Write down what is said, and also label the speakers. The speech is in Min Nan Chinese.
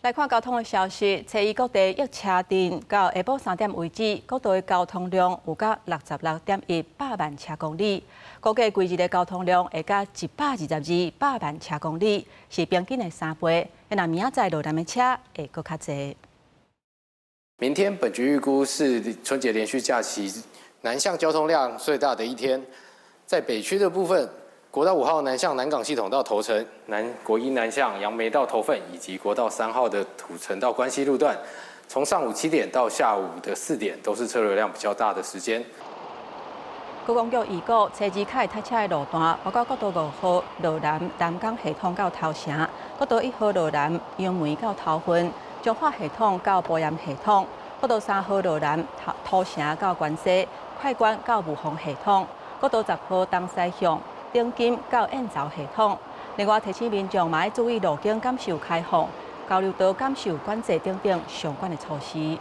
Speaker 1: 來看交通的消息，初一各地役車陣到下晡3點為止，國道的交通量有甲66.1百萬車公里，估計規日的交通量會甲122百萬車公里，是平均的3倍。若明仔載路南的車會閣較濟。
Speaker 2: 明天本局預估是春節連續假期南向交通量最大的一天，在北區的部分，國道5號南向南港系統到頭城，南國一南向楊梅到頭份，以及國道3號的土城到關西路段，從上午7點到下午的4點，都是車流量比較大的時間。
Speaker 1: 觀光局預估，初二較會塞車的路段，包括國道5號羅南南港系統到頭城，國道1號羅南楊梅到頭份，彰化系統到埔鹽系統，國道3號羅南土城到關西，快關到霧峰系統，國道10號東西向頂金到燕巢系統。另外提醒民眾嘛愛注意路景敢是有開放，交流道敢是有管制等等相關的措施。